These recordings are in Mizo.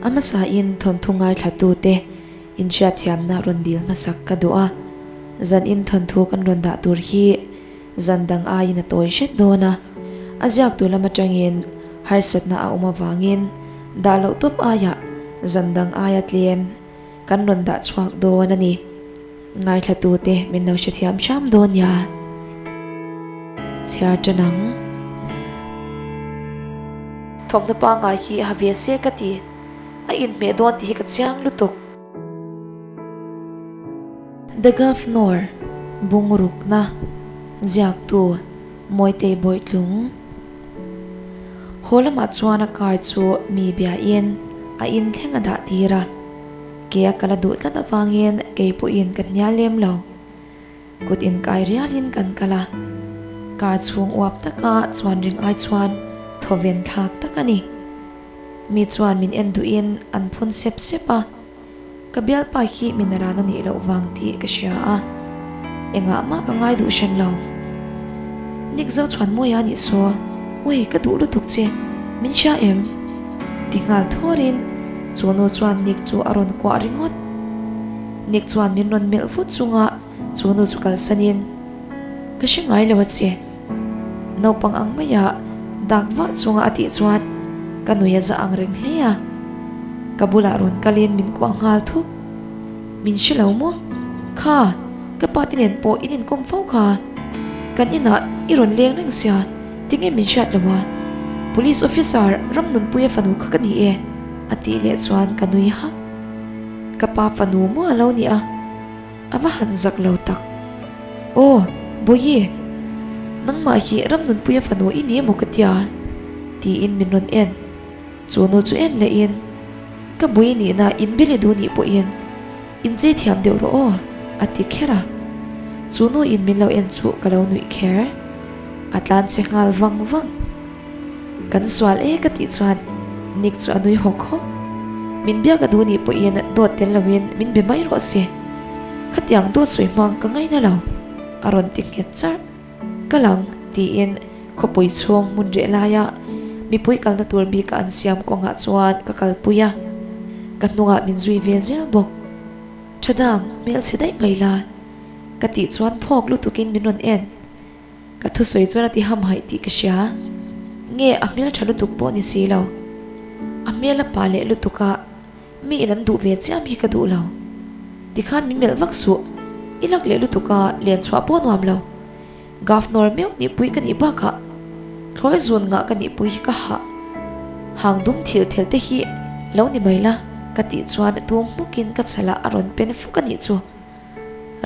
A hmasain thawnthu ngaithlatute inhriatthiamna rawn dil hmasak ka duh a, zanin thawnthu kan rawn dah tur hi zan dang aiin a tawi hret dawn a, a ziaktu lam atangin harsatna a awm avangin dah loh tawp aiah zan dang aia tlem kan rawn dah chhuak dawn a ni. Ngaithlatute min lo hrethiam hram dawn nia. Chhiar tan ang. Thawmhnaw pangngai hi ha ve se ka ti. A inhmeh dawn tih hi ka chiang lutuk. The Governor, Bungrukna, Ziaktu, Mawitei Bawitlung. Haw lamah chuan a car chu mi biain a in thleng a dah tir a, ke a kal a duh tlat avangin kei pawhin ka hnial lem lo. Kut inkai rialin kan kal a, car chhung uap taka chuan ring ai chuan thawven thlak tak a ni. Mi chuan min en duhin an phun sep sep a. Ka bialpa hi min ran a nih loh vang tih ka hria a, engah mah ka ngai duh hran lo. Nick Zochhuanmawia a nih saw, Ui, ka duh lutuk che, min hria em? Ti nghal thawrin chu nu chuan Nick chu a rawn kuah ringawt. Nick chuan min rawn melh vut chunga chu nu chu kalsanin, Ka hre ngai lo a che. Naupang ang maia dak vah chunga a tih chuan ka nui a za ang reng hle a, ka bulah rawn kalin min kuah nghal thuk. Min hre lo maw? Kha, ka pa te nen pawh in inkawm fo kha. Kan inah i rawn leng reng sia, tinge min hriat lo a? Police officer Ramnunpuia fanu kha ka ni e, a tih leh chuan ka nui hak. Ka pa fanu maw a lo ni a? A va han zak lo tak. Aw, Bawihi, nangmah hi Ramnunpuia fanu i ni emaw ka tia? tiin min rawn en. Chu nu chu en lehin, Ka bui nihna in beli duh nih pawhin inchei thiam deuh rawh aw, a ti kher a. Chu nu in min lo en chu ka lo nuih kher. A tlan che nghal vang vang. Kan sual e ka tih chuan Nick chu a nui hawk hawk. Min biak a duh nih pawhin dawt tel loin min be mai rawh se. Khatiang dawt sawi hmang ka ngaina lo, a rawn ti nghet charh. Ka lang tiin khawpui chhung hmun reh laia mipui kalna tur bika an siam kawngah chuan ka kalpui a, ka hnungah min zui ve zel bawk. Thadang hmelchhe daih mai la ka tih chuan phawk lutukin min rawn en. Ka thusawi chuan a ti hamhaih tih ka hria. Nge a hmel tha lutuk pawh ni si lo. A hmel a pa leh lutuk a, mi in an duh ve chiam hi ka duh lo. Tikhan min melh vak suh, i lak leh lutuk a len chhuah pawh nuam lo. Governor meuh nihpui ka nih bakah thlawi zun ngah ka nihpui hi ka hah. Hang dum thil thel te hi lo ni mai la ka tih chuan tum hmukin ka chalah a rawn pen fuk a nih chu.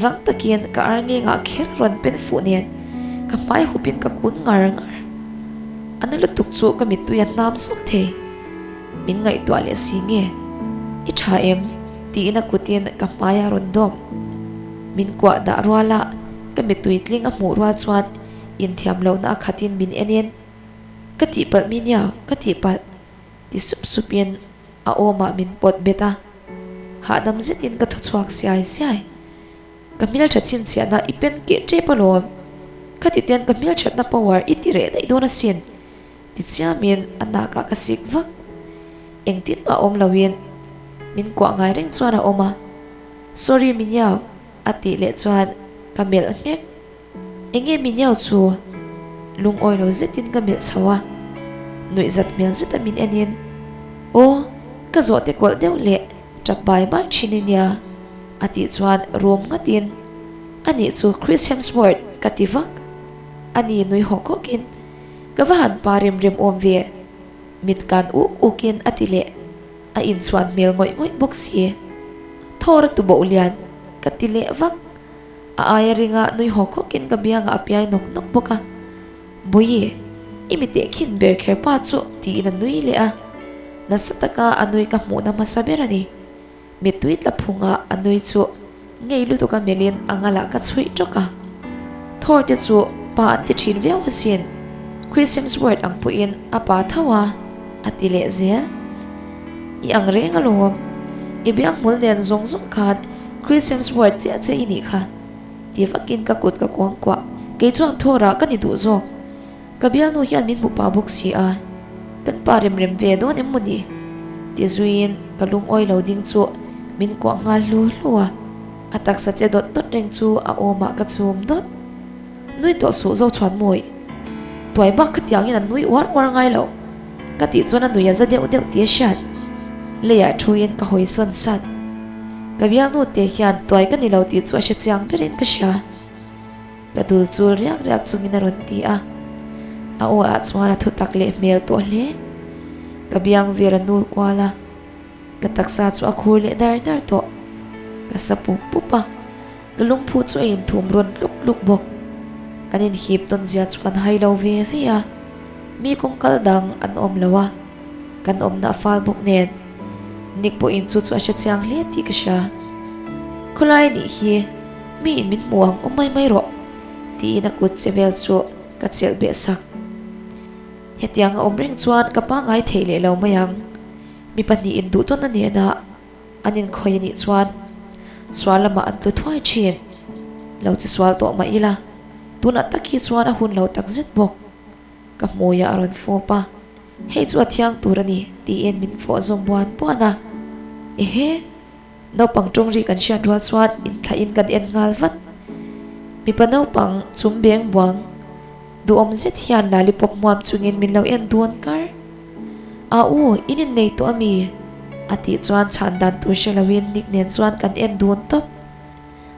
Rang takin ka ar ngengah kher rawn pen fuh nen ka hmai hupin ka kun ngar ngar. A na lutuk chu ka mittui a hnam sawk thei. Min ngaihtuah leh si nge? I tha em? tiin a kutin ka hmai a rawn dawm. Min kuah dah ruala ka mittui tling a hmuh rual chuan inthiam lohna a khatin min enin, Ka tihpalh mi nia, ka tihpalh ti sup supin a awmah min pawt bet a. Hahdam zetin ka thaw chhuak siai siai. Ka hmeltha chhinchhiahna i pen keh tep alawm. Khati ten ka hmelthatna power i ti reh daih dawn asin. Tichiamin a nakah ka sik vak. Engtin mah awm loin min kuah ngai reng chuan a awm a. Sorry Minyaw a tih leh chuan ka melh nghek. Enge Minyaw chu lungawi lo zetin ka melh chho a, nuih zat hmel zeta min enin, Aw, ka zawh te kawlh deuh leh tap bai bai thin i nia, a tih chuan rum ngatin, Anih chu Chris Hemsworth ka ti vak. Ani nui hawk hawkin, Ka va han pa rem rem awm ve, mit kan uk ukin a ti leh. A inchhuan hmel ngawih ngawih bawk si. Thawr a tuboh lian, ka ti leh vak. A aia ringa nui hawk hawkin ka biangah a piai nawk nawk bawk a. Bawihi, i mi tehkhin ber kher pa chu tiin a nui leh a. Nasa taka a nui ka hmuhna hmasa ber a ni. Mittui tla phunga a nui chu ngei lutuka melhin a ngalah ka chhuih tawk a. Thor te chu pa an ti thin viau asin, Chris Hemsworth ang pawhin a pa tho a, a ti leh zel. I ang reng alawm, i biang hmul nen zawng zawng khan Chris Hemsworth chiah che i nih kha. Ti vakin ka kut ka kuang kuah. Kei chuan thawrah ka ni duh zawk. Ka bialnu hian min hmu pah bawk si a. Kan pa rem rem ve dawn em maw ni? Ti zuiin ka lungawi lo ding chu min kuah nghal hlu hlu a, a taksa che dawt dawt reng chu a awmah ka chum dawt. Nui tawh suh zo chhuan mawi. Tuai bak khatiangin an nui uar uar ngai lo. Ka tih chuan a nui a za deuh deuh tih a hriat. Leiah thuin ka hawi sawn sat. Ka bialnu te hian tuai ka ni lo tih chu a hre chiang berin ka hria. Ka dul chul riak riak chungin a rawn ti a. A aw ah chuan a thutak leh hmel tawh hle. Ka biang vel a nul kual a. Ka taksa chu a khur leh dar dar tawh. Ka sa pup pup a. Ka lungphu chu a inthum rawn tluk tluk bawk. Kan inhip tawn zia chu kan hai lo ve ve a. Mi kawng kal dang an awm lo a. Kan awmna a fal bawk nen. Nick pawhin chu chu a hre chiang hle tih ka hria. Khawlai nih hi mi in min hmu ang awm mai mai rawh tiin a kut che vel chu ka chelh beh sak. Hetiang a awm reng chuan ka pangngai theih leh lo mai ang. Mi pahnihin duh tawn a nena an inkhawih a nih chuan sual lamah an tlu thuai thin. Lo che sual tawh mah ila tunah tak hi chuan a hun lo tak zet bawk. Ka hmuiah a rawn fawp a, Hei chu a thiang tur a ni, tiin min fawh zawm buan buan a. Ehe! Naupang tawng ri kan hriat rual chuan inthlahin kan en nghal vat. Mipa naupang chum beng buang duhawm zet hian lollipop hmuam chungin min lo en dun kar. A u, in innei tawh a mi? A tih chuan chhan dan tur hre loin Nick nen chuan kan en dun tawp.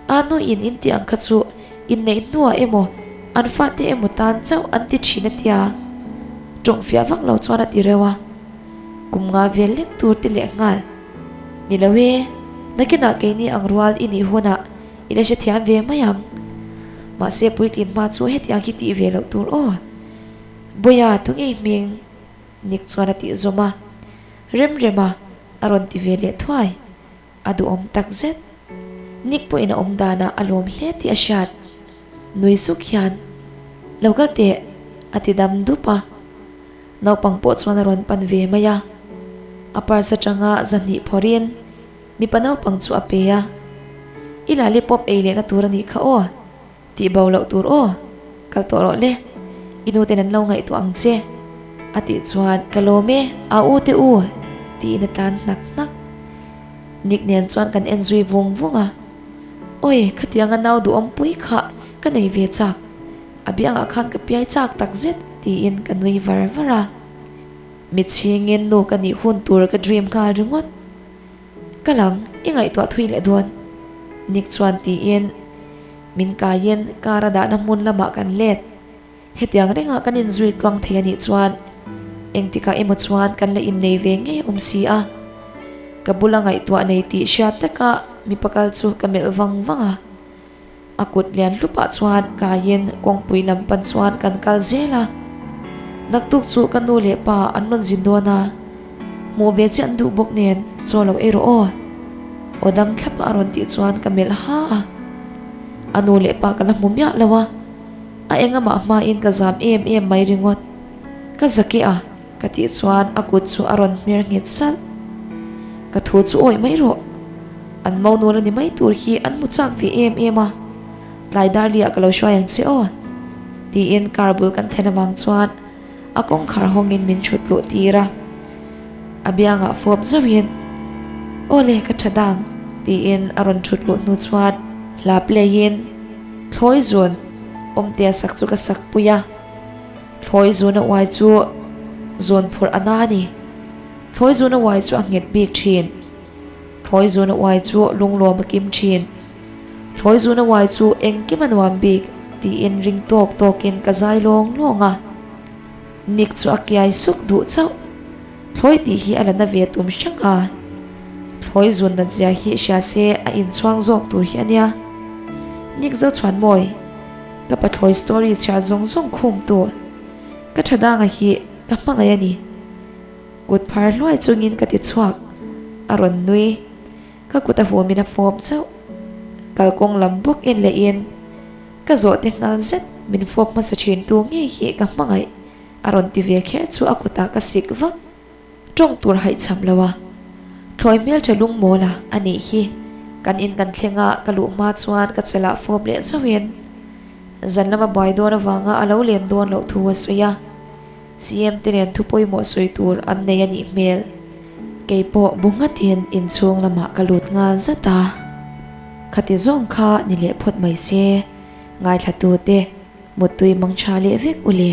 A nu in in tih ang kha chu inneih hnuah emaw an fate emaw tan chauh an ti thin a tia. Tawng fiah vak lo chuan a ti reuh a. Kum nga vel lek tur ti leh nghal. Ni lo e, nakinah keini ang rual i nih hunah i la hrethiam ve mai ang. Mahse puitlin hma chu hetiang hi tih ve loh tur aw. Bawiha tu ngei hming Nick chuan a tih zawm a. Rem rem a, a rawn ti ve leh thuai. A duhawm tak zet. Nick pawhin a awm danah a lawm hle tih a hriat. Nui suk hian, Lo kal teh, a ti dam dup a. Naupang pawh chuan a rawn pan ve mai a. A purse atanga zahnih phawrhin mipa naupang chu a pe a. I lollipop ei lehna tur a nih kha aw. Tih bo loh tur aw, kal tawh rawh le, i nu ten an lo ngaihtuah ang che, a tih chuan ka lawm e, a u te u, tiin a tlan hnak hnak. Nick nen chuan kan en zui vung vung a, Awi, khatianga nau duhawm pui kha ka nei ve chak, a biangah khan ka piai chak tak zet, tiin ka nui var var a. Mitchhingin nu ka nih hun tur ka dream nghal ringawt. Ka lang, i ngaihtuah thui leh dawn, Nick chuan tiin. Min kaiin car a dahna hmun lamah kan let. Hetiang rengah kan inzui tluang thei a nih chuan engtikah emaw chuan kan la innei ve ngei awm si a. Ka bula ngaihtuah nei tih hriat taka mipa kal chu ka melh vang vang a. A kut lian hlupah chuan kaiin kawngpui lam pan chuan kan kal zel a. Naktuk chu ka nu leh pa an rawn zin dawn a. Hmuh ve chiah an duh bawk nen chaw lo ei rawh aw. Aw dam thlap a rawn tih chuan ka melh ha a. A nu leh pa ka la hmu miah lo a, a engamah hmain ka zam em em mai ringawt. Ka zak e a, ka tih chuan a kut chu a rawn hmer nghet salh. Ka thu chu awih mai rawh. An mo nula ni mai tur hi an hmu chak ve em em a, tlai dar liah ka lo hruai ang che aw. Tiin car bul kan thlen avang chuan A kawngkhar hawngin min thut luh tir a, a biangah fawp zauhin, Aw le, ka tha dang, tiin a rawn thut luh hnu chuan hla play-in Thlawi zun awmtea sak chu ka sak pui a. Thlawi zuna uai chu zun phurh a na a ni. Thlawi zuna uai chu a nghet bik thin. Thlawi zuna uai chu lunglawm a kim thin. Thlawi zuna uai chu engkim a nuam bik tiin ring tawk tawkin ka zai lawng lawng a. Nick chu a kiai suk duh chauh. Thlawi tih hi a la na ve tum hrang a. Thlawi zun nat zia hi hria se a inchhuang zawk tur hi a nia. Nick Zochhuanmawi, ka pathlawi story chhiar zawng zawng khum tu. Ka tha danga hi ka hmangaih a ni. Kut phar hluai chungin ka ti chhuak. A rawn nui. Ka kut a humin a fawp chauh. Kalkawng lam bawk en leh in ka zawh te nghal zet min fawp hmasa thin tu ngei hi ka hmangaih a rawn ti ve kher chu a kutah ka sik vak. Tawng tur haih cham lo a thlawi hmel tha lung mawl a a nih hi. Kan in kan thleng a ka luh hma chuan ka chalah fawp leh zauh in zan lama buai dawn avanga a lo len dawn loh thu a sawi a. CM te nen thu pawimawh sawi tur an nei a nih hmel. Keipawh bu nghatin inchhung lamah ka lut nghal zat a. Khati zawng kha ni leh phawt mai se, ngaithlatute muttui mang tha leh vek u le.